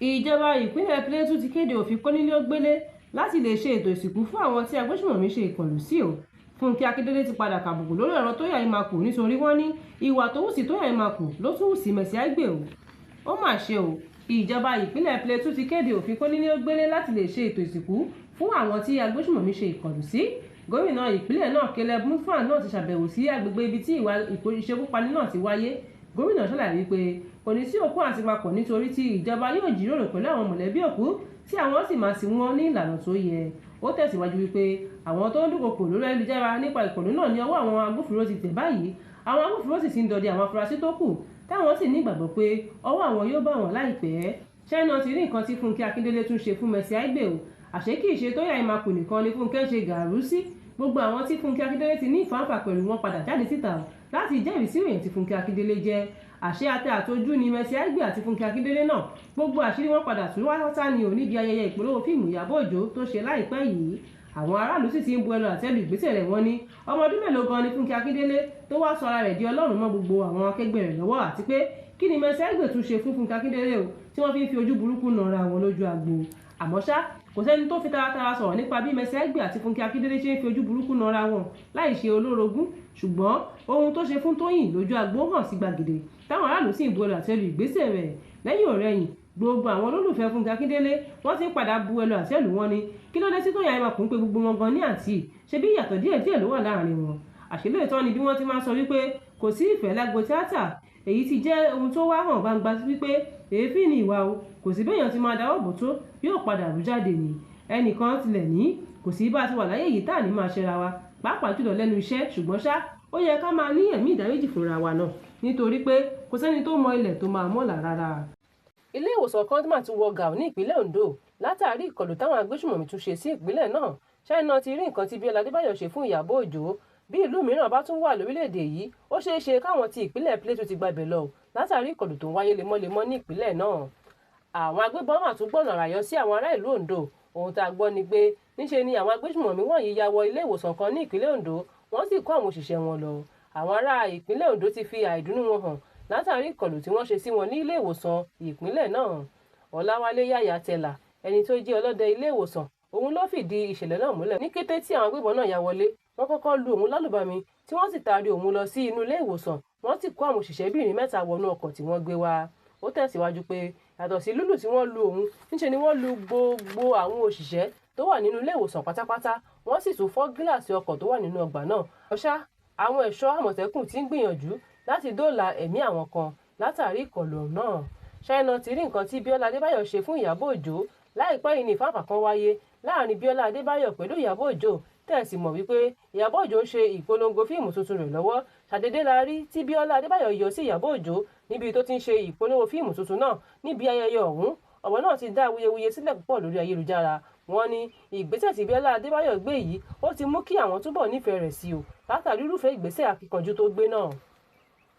Ìjọba ìpínlẹ̀ Plateau ti kéde òfin kónílé-ó-gbélé láti lè ṣe ètò ìsìnkú fún àwọn tí agbésùnmọ̀mí ṣe ìkọlù sí o. Fúnkẹ́ Akíndélé ti padà kàbùkù lórí ọ̀rọ̀ Tóyìn Aimakhu nítorí wọ́n ní ìwà tó hù sí Tóyìn Aimakhu ló tún hù sí Mercy Aigbe o. Ó mà ṣe o, ìjọba ìpínlẹ̀ Plateau ti kéde òfin kónílé-ó-gbélé láti lè ṣe ètò ìsìnkú fún àwọn tí agbésùnmọ̀mí ṣe ìkọlù sí. Gómìnà ìpínlẹ̀ náà Caleb Mutfwang náà ti ṣàbẹ̀wò sí agbègbè ibi tí ìwà ìṣekúpani náà ti wáyé. Gómìnà ṣàlàyé wípé kò ní sí òkú àsìnpapọ̀ nítorí tí ìjọba yóò jíròrò pẹ̀lú àwọn mọ̀lẹ́bí òkú tí àwọn sì máa sin wọ́n ní ìlànà tó yẹ. Ó tẹ̀síwájú wípé àwọn tó ń dúnkokò lórí ayélujára nípa ìkọlù náà ní ọwọ́ àwọn agbófinró ti tẹ̀ báyìí. Àwọn agbófinró sì ti ń dọdẹ àwọn afurasí tó kù táwọn sì ní ìgbàgbọ́ pé ọwọ́ àwọn yóò bá wọn láìpẹ́. Ṣáínà ti rí nǹkan tí Fúnkẹ́ Akíndélé tún ṣe fún Mercy Aigbe o. Àṣé kìí ṣe Tóyìn Aimakhu nìkan ni Fúnkẹ́ ń ṣe gàrú sí. Gbogbo àwọn tí Fúnkẹ́ Akíndélé ti ní ìfàǹfà pẹ̀lú wọn padà jáde síta láti jẹ́rìí sí èèyàn tí Fúnkẹ́ Akíndélé jẹ́. Àṣé ata àtojú ni Mercy Aigbe àti Fúnkẹ́ Akíndélé náà. Gbogbo àṣírí wọn padà tú wáwátá ni ò níbi ayẹyẹ ìpolówó fíìmù Ìyábọ̀ Òjó tó ṣe láìpẹ́ yìí. Àwọn aráàlú sì ti ń bu ẹnu àtẹ́ lu ìgbésẹ̀ rẹ̀. Wọ́n ní ọmọ ọdún mélòó gan ni Fúnkẹ́ Akíndélé tó wá sọ ara rẹ̀ di ọlọ́run mọ́ gbogbo àwọn akẹgbẹ́ rẹ̀ lọ́wọ́, àti pé kí ni Mercy Aigbe tún ṣe fún Fúnkẹ́ Akíndélé o tí wọ́n fi ń fi ojú burúkú nara wọn lójú agbo. Àmọ́ ṣá, kò sẹ́ni tó fi taratara sọ̀rọ̀ nípa bí Mercy Aigbe àti Fúnkẹ́ Akíndélé ṣe ń fi ojú burúkú nara wọn láì ṣe olórogún, ṣùgbọ́n ohun tó ṣe fún Tóyìn lójú agbo hàn sí gbàgede táwọn aráàlú sì ń bu ẹnu àtẹ́ lu ìgbésẹ̀ rẹ̀. Lẹ́yìn ọ̀rẹyìn, gbogbo àwọn olólùfẹ́ Fúnkẹ́ Akíndélé wọ́n ti ń padà bu ẹnu àtẹ́ lù wọ́n ní kí ló dé tí Tóyìn Aimakhu ń pe gbogbo wọn gan ní àǹtí, ṣe bí ìyàtọ̀ díẹ̀díẹ̀ ló wà láàrin wọn. Àṣé lóòótọ́ ni bí wọ́n ti máa ń sọ wípé kò sí ìfẹ́ lágbo tíátà, èyí ti jẹ́ ohun tó wá hàn gbangba wípé èéfín ni ìwà o, kò sí béèyàn ti máa dáwọ́ bò tó yóò padà rú jáde ni. Ẹnìkan tilẹ̀ ní kò sí bá ti wà láyé yìí tá ní máa ṣẹra wa, pàápàá jùlọ lẹ́nu iṣẹ́, ṣùgbọ́n ṣá ó yẹ ká máa ní ẹ̀mí ìdáríjì fúnra wa náà nítorí pé kò sẹ́ni tó mọ ilẹ̀ tó máa mọ́là rárá. Ilé ìwòsàn kan mà tún wọ gàù ní ìpínlẹ̀ Ondo látàrí ìkọlù táwọn agbésùnmọ̀mí tún ṣe sí ìpínlẹ̀ náà. Ṣáínà ti rí nǹkan tí Bíọ́lá Adébáyọ̀ ṣe fún Ìyábọ̀ Òjó. Bí ìlú mìíràn bá tún wà lórílẹ̀‐èdè yìí, ó ṣeé ṣe káwọn ti ìpínlẹ̀ Plateau ti gbabẹ̀ lọ látàrí ìkọlù tó ń wáyé lemọ́lemọ́ ní ìpínlẹ̀ náà. Àwọn agbébọn mà tún gbọ̀nà àràyọ sí àwọn ará ìlú Ondo. Ohun tá a gbọ́ ni pé níṣe ni àwọn agbésùnmọ̀mí wọ̀nyí ya wọ ilé ìwòsàn kan ní ìpínlẹ̀ Ondo, wọ́n sì kó àwọn òṣìṣẹ́ wọn lọ. Àwọn ará ìpínlẹ̀ Ondo ti fi àìdùnnú wọn hàn látàrí ìkọlù tí wọ́n ṣe sí wọn ní ilé ìwòsàn ìpínlẹ̀ náà. Ọláwálé Yàyà Tẹ̀là, ẹni tó jẹ́ ọlọ́dẹ ilé ìwòsàn, òun ló fìdí ìṣẹ̀lẹ̀ náà múlẹ̀. Ní kété tí àwọn agbébọn náà ya wọlé, wọ́n kọ́kọ́ lu òun lálùbami tí wọ́n sì taari òun lọ sí inú ilé ìwòsàn, wọ́n sì kó àwọn òṣìṣẹ́bìnrin mẹ́ta wọnú ọkọ̀ tí wọ́n gbé wá. Ó tẹ̀síwájú pé yàtọ̀ sí lúlù tí wọ́n lu òun, níṣe ni wọ́n lu gbogbo àwọn òṣìṣẹ́ tó wà nínú ilé ìwòsàn pátápátá, wọ́n sì tún fọ́ gíláàsì ọkọ̀ tó wà nínú ọgbà náà. Ọ̀ṣá, àwọn ẹ̀ṣọ́ àmọ̀tẹ́kùn ti ń gbìyànjú láti dóòlà ẹ̀mí àwọn kan látàrí ìkọlù náà. Ṣáínà ti rí nǹkan tí Bíọ́lá Adébáyọ̀ ṣe fún Ìyábọ̀ Òjó. Láìpẹ́ yìí ni ìfàǹfà kan wáyé láàrin Bíọ́lá Adébáyọ̀ pẹ̀lú Ìyábọ̀ Òjó. Tẹ̀sí mọ̀ wípé Ìyábọ̀ Òjó ń ṣe ìpolongo fíìmù tuntun rẹ̀ lọ́wọ́. Ṣàdédé la rí tí Bíọ́lá Adébáyọ̀ yọ sí Ìyábọ̀ Òjó níbi tó ti ń ṣe ìpolówó fíìmù tuntun náà níbi ayẹyẹ ọ̀hún. Ọ̀rọ̀ náà ti dá awuyewuye sílẹ̀ púpọ̀ lórí ayélujára. Wọ́n ní ìgbésẹ̀ tí Bíọ́lá Adébáyọ̀ gbé yìí ó ti mú kí àwọn túbọ̀ nífẹ̀ẹ́ rẹ̀ sí o látàrí irúfẹ́ ìgbésẹ̀ akíkanjú tó gbé náà.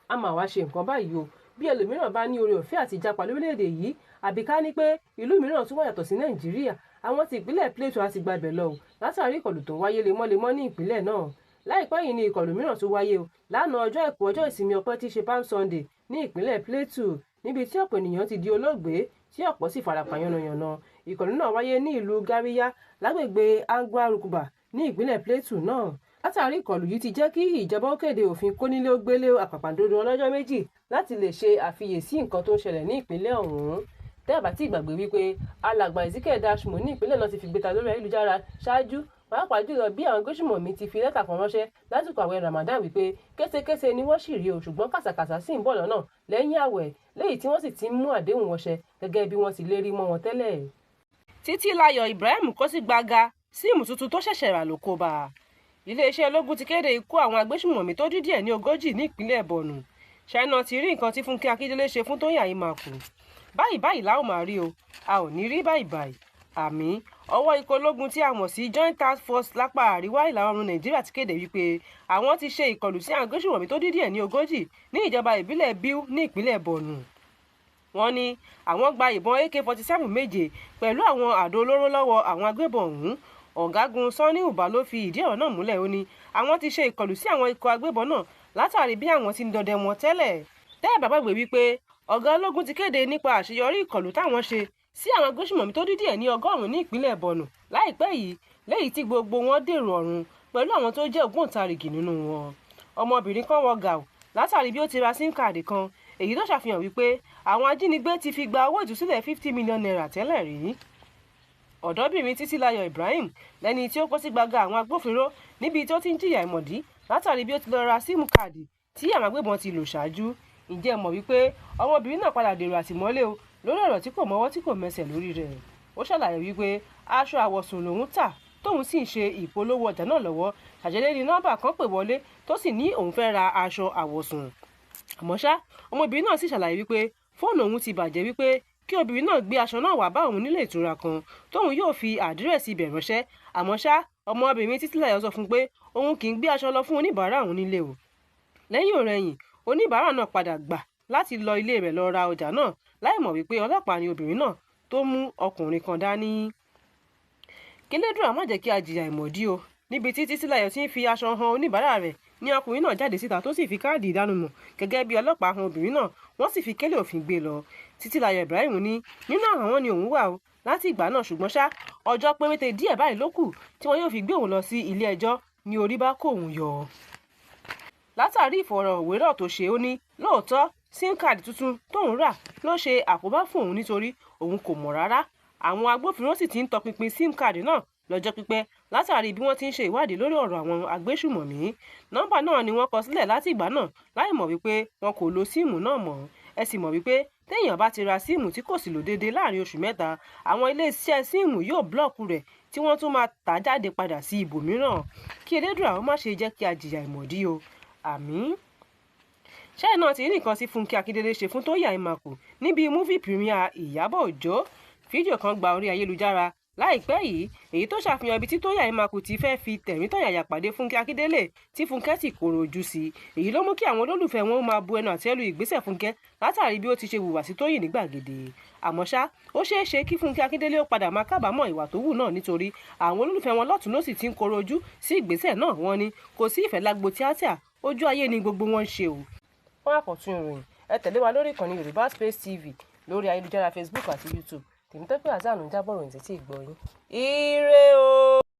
A máa wá ṣe nǹkan báyìí o, bí ẹlòmíràn bá ní oore ọ̀fẹ́ àti jápa lórílẹ̀‐èdè yìí, àbí ká ní pé ìlú mìíràn tún wà yàtọ̀ sí Nàìjíríà, àwọn ti ìpínlẹ̀ Plateau á ti gbabẹ̀ lọ o látàrí ìkọlù tó ń wáyé lemọ́lemọ́ ní ìpínlẹ̀ náà. Láìpẹ́ yìí ni ìkọlù mìíràn tún wáyé o lánàá ọjọ́ Àìkú, ọjọ́ ìsinmi ọpẹ́ tí í ṣe Palm Sunday ní ìpínlẹ̀ Plateau, níbi tí ọ̀pọ̀ ènìyàn ti di olóògbé tí ọ̀pọ̀ sì farapa yánnayànna. Ìkọlù náà wáyé ní ìlú Gàríyá lágbègbè Angwa Rukuba ní ìpínlẹ̀ Plateau náà. Látàrí ìkọlù yìí ti jẹ́ kí ìjọba ó kéde òfin kónílé-ó-gbélé àpàpàǹdodo ọlọ́jọ́ méjì láti lè ṣe àfiyèsí nǹkan tó ń ṣẹlẹ̀ ní ìpínlẹ̀ ọ̀hún. Tẹ́ ẹ̀ bá tí gbàgbé wípé alàgbà Ezekiel Dashmu ní ìpínlẹ̀ náà ti fi gbéta lórí ayélujára ṣáájú, pàápàá jùlọ bí àwọn agbésùnmọ̀mí ti fi lẹ́tà kan ránṣẹ́ lásìkò àwẹ̀ Ramadan wípé késekése ni wọ́n sì rí o, ṣùgbọ́n kàsàkàsà sì ń bọ̀ lọ́nà lẹ́yìn àwẹ̀, léyìí tí wọ́n sì ti ń mú àdéhùn wọn ṣẹ gẹ́gẹ́ bí wọ́n ti lérí mọ́ wọn tẹ́lẹ̀. Títílayọ̀ Ibrahim kó sí gbàgà síìmù tuntun tó ṣẹ̀ṣẹ̀ rà ló kó bá a. Iléeṣẹ́ ológun ti kéde ikú àwọn agbésùnmọ̀mí tó dín díẹ̀ ní 40 ní ìpínlẹ̀ Borno. Ṣáínà ti rí nǹkan tí Fúnkẹ́ Akíndélé ṣe fún Tóyìn Aimakhu. Báyìí báyìí la ó máa rí o, a ò ní rí báyìí báyìí. Àmì ọwọ́ ikọ̀ ológun tí a mọ̀ sí Joint Task Force lápá àríwá ìlà oòrùn Nàìjíríà ti kéde wípé àwọn ti ṣe ìkọlù sí àwọn agbésùnmọ̀mí tó dín díẹ̀ ní 40 ní ìjọba ìbílẹ̀ Biu ní ìpínlẹ̀ Borno. Wọ́n ní àwọn gba ìbọn AK-47 méje pẹ̀lú àwọn àdó olóró lọ́wọ́ àwọn agbébọn ọ̀hún. Ọ̀gágun Sanni Uba ló fi ìdí ọ̀rọ̀ náà múlẹ̀. Ó ní àwọn ti ṣe ìkọlù sí àwọn ikọ̀ agbébọn náà látàrí bí àwọn ti ń dọdẹ wọn tẹ́lẹ̀. Tẹ́ ẹ̀ bá gbàgbé wípé ọ̀gá ológun ti kéde nípa àṣeyọrí ìkọlù táwọn ṣe sí àwọn agbésùmọ̀mí tó dín díẹ̀ ní 100 ní ìpínlẹ̀ Borno láìpẹ́ yìí, léyìí tí gbogbo wọn dèrò ọ̀run pẹ̀lú àwọn tó jẹ́ ògbóǹtarìgì nínú wọn. Ọmọbìnrin kan wọ gàù látàrí bí ó ti ra SIM káàdì kan, èyí tó ṣàfihàn wípé àwọn ajínigbé ti fi gba owó ìtúsílẹ̀ 50 million naira tẹ́lẹ̀ rí. Ọ̀dọ́bìnrin Títílayọ̀ Ibrahim lẹ́ni tí ó kó sí gbàgà àwọn agbófinró níbi tí ó ti ń jìyà ìmọ̀dí látàrí bí ó ti lọ ra SIM káàdì tí àwọn agbébọn ti lò ṣáájú. Ǹjẹ́ ẹ mọ̀ wípé ọmọbìnrin náà padà dèrò àtìmọ́lé o lórí ọ̀rọ̀ tí kò mọwọ́ tí kò mẹsẹ̀ lórí rẹ̀. Ó ṣàlàyé wípé aṣọ àwọ̀sùn lòun tà tóun sì ń ṣe ìpolówó ọjà náà lọ́wọ́, ṣàdédé ní nọ́mbà kan pè wọlé tó sì ní òun fẹ́ ra aṣọ àwọ̀sùn. Àmọ́ ṣá, ọmọbìnrin náà sì ṣàlàyé wípé fóònù òun ti bàjẹ́, wípé kí obìnrin náà gbé aṣọ náà wá bá òun nílé ìtura kan tóun yóò fi àdírẹ́sì ibẹ̀ ránṣẹ́. Àmọ́ ṣá, ọmọbìnrin Títílayọ̀ sọ fún un pé òun kì í gbé aṣọ lọ fún oníbàárà òun nílé o. Lẹ́yìn ọ̀rẹyìn, oníbàárà náà padà gbà láti lọ ilé rẹ̀ lọ ra ọjà náà láìmọ̀ wípé ọlọ́pàá ni obìnrin náà tó mú ọkùnrin kan dání. Kélédùà má jẹ́ kí a jìyà ìmọ̀dí o. Níbi tí Títílayọ̀ ti ń fi aṣọ han oníbàárà rẹ̀ ní ọkùnrin náà jáde síta tó sì fi káàdì ìdánimọ̀ gẹ́gẹ́ bí ọlọ́pàá han obìnrin náà, wọ́n sì fi kélé òfin gbé lọ. Títílayọ̀ Ibrahim ní nínú àhámọ́ ni òun wà o láti ìgbà náà, ṣùgbọ́n ṣá, ọjọ́ péréte díẹ̀ báyìí ló kù tí wọn yóò fi gbé òun lọ sí ilé ẹjọ́ ní orí bá kó òun yọ. Látàrí ìfọ̀rọ̀wérọ̀ tó ṣe, ó ní lóòótọ́ SIM káàdì tuntun tóun rà ló ṣe àkóbá fún òun nítorí òun kò mọ̀ rárá. Àwọn agbófinró sì ti ń tọpinpin SIM káàdì náà lọ́jọ́ pípẹ́ látàrí bí wọ́n ti ń ṣe ìwádìí lórí ọ̀rọ̀ àwọn agbésùmọ̀mí. Nọ́mbà náà ni wọ́n kọ sílẹ̀ láti ìgbà náà láì mọ̀ wípé wọn kò lo síìmù náà mọ́. Ẹ sì mọ̀ wípé téèyàn bá ti ra síìmù tí kò sì lò déédéé láàrin oṣù mẹ́ta, àwọn iléeṣẹ́ síìmù yóò búlọ̀kù rẹ̀ tí wọ́n tún máa tà jáde padà sí ibòmíràn. Kí Elédùà ó má ṣe jẹ́ kí a jìyà ìmọ̀dí o. Àmín. Ṣẹ́yìn náà ti rí nǹkan tí Fúnkẹ́ Akíndélé ṣe fún Tóyìn Aimakhu níbi múfì pìrìmíà Ìyábọ̀ Òjó. Fídíò kan gba orí ayélujára láìpẹ́ yìí, èyí tó ṣàfihàn ibi tí Tóyìn Aimakhu ti fẹ́ fi tẹ̀ríntọ̀yàyà pàdé Fúnkẹ́ Akíndélé tí Fúnkẹ́ sì kòrò ojú sí. Èyí ló mú kí àwọn olólùfẹ́ wọn máa bu ẹnu àtẹ́ lu ìgbésẹ̀ Fúnkẹ́ látàrí bí ó ti ṣe hùwà sí Tóyìn ní gbàgede. Àmọ́ ṣá, ó ṣeé ṣe kí Fúnkẹ́ Akíndélé ó padà máa kábàámọ̀ ìwà tó wù náà nítorí àwọn olólùfẹ́ wọn lọ́tùn lósì ti ń koro ojú sí ìgbésẹ̀ náà. Wọ́n ní kò sí ìfẹ́ lágbo tíátà, ojú ayé ni gbogbo wọn ń ṣe o. Fún àkọ́tún ìròyìn, ẹ tẹ̀lé wa lórí ìkànnì Yorùbá Space TV lórí ayélujára Facebook àti YouTube. Tèmítọ́pẹ́ Hasan ń jábọ̀ ròyìn títí ìgbọ́ yín. Ire o!